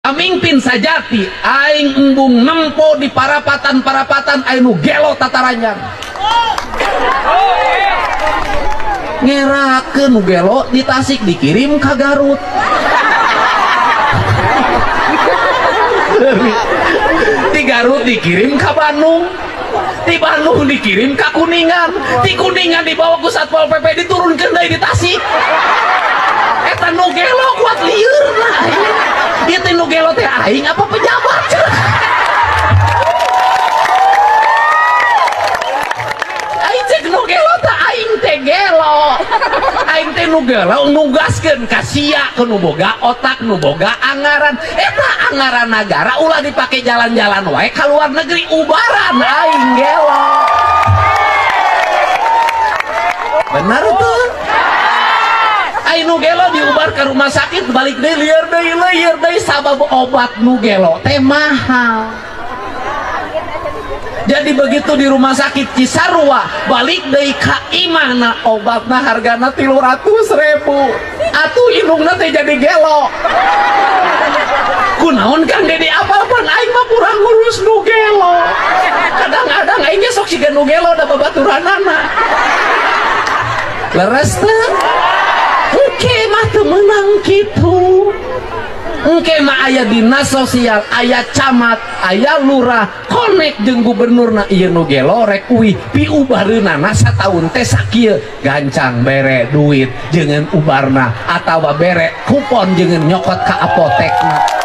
Pamimpin sajati aing embung nempo di parapatan-parapatan aing nu gelo tataranjang. Ngerakeun nu gelo di Tasik dikirim ka Garut. Di Garut dikirim ka Bandung. Di Bandung dikirim ka Kuningan. Di Kuningan dibawa ku Satpol PP diturunkeun deui di Tasik. Eta nu gelo kuat lieur lah aing. Ieu teh nu gelo teh aing apa pejabat? Aing cek nu gelo teh aing teh gelo. Aing teh nu gelo nugaskeun ka sia ke nu boga otak, nu boga anggaran. Eta anggaran nagara ulah dipake jalan-jalan wae ka luar negeri ubaran aing gelo. Benar tuh? Aing nu gelo diubar ke rumah sakit balik deui lieur deui lieur deui sabab obat nu gelo teh mahal. Jadi begitu di rumah sakit Cisarua balik deui ka imahna obatna hargana 300.000. Atuh indungna teh jadi gelo. Kunaon Kang Dedi apapun aing mah kurang ngurus nu gelo. Kadang-kadang aing ge sok siga nu gelo da babaturanana. Leres teh? Engke mah teu meunang kitu. Engke mah aya dinas sosial, aya camat, aya lurah, konek jeung gubernurna ieu nu gelo rek uih piubareunana sataun teh sakieu gancang bere duit jeung ubarna atawa bere kupon jeung nyokot ka apotekna.